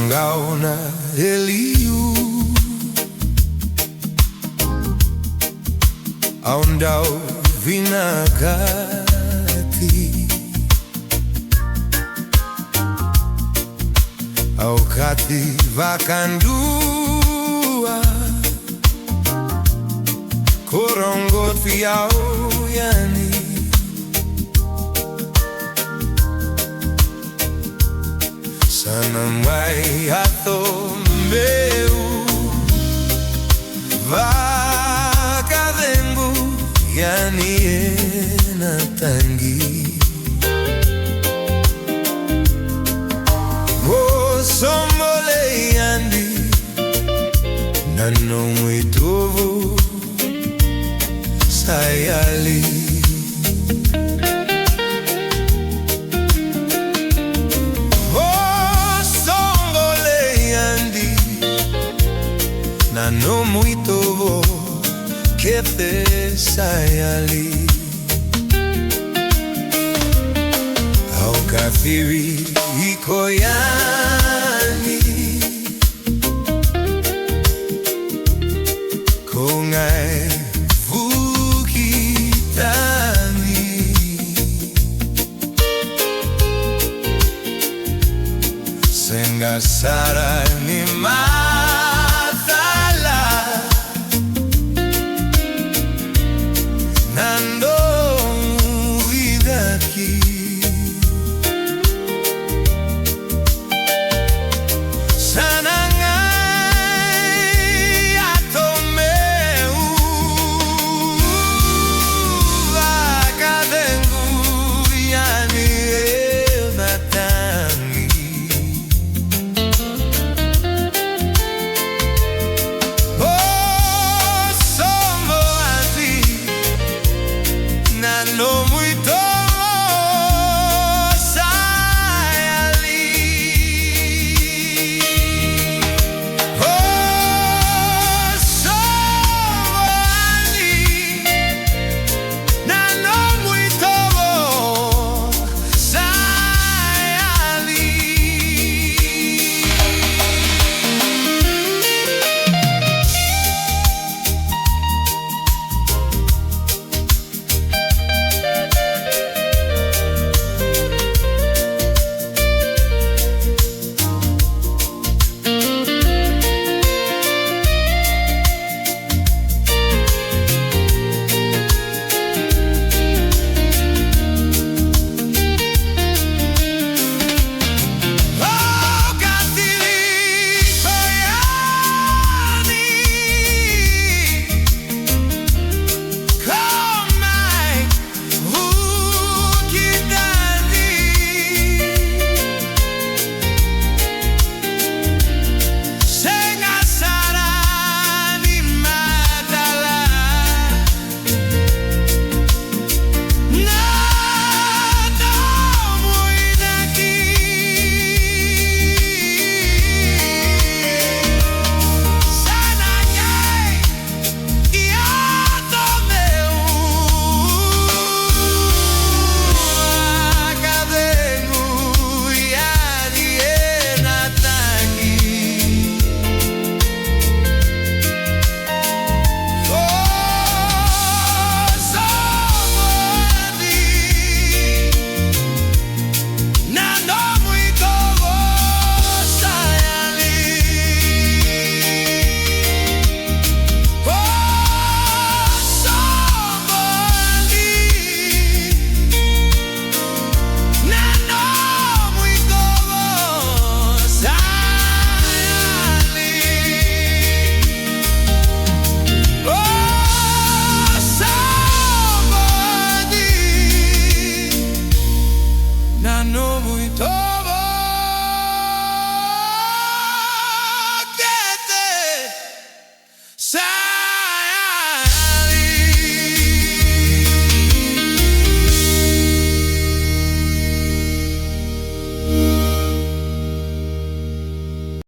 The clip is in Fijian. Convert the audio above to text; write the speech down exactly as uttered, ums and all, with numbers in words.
Gauna e liu au dau vinakati, au kati vakadua, ko rogoci au yani. Sa na mai yaco meu vakacegu yani ena tagi. Mo sobolei yani na nomu itovo sa yali. O sobolei yani na nomu itovo kece sa yali. Au kacivi iko yani, ko qai vuki tani. Sega sara ni macala na nomu idaki. Sa na qai yaco meu vakacegu yani ena tagi. O sobo ati na nomu itovo sa yali. O sobo ati na nomu itovo sa yali.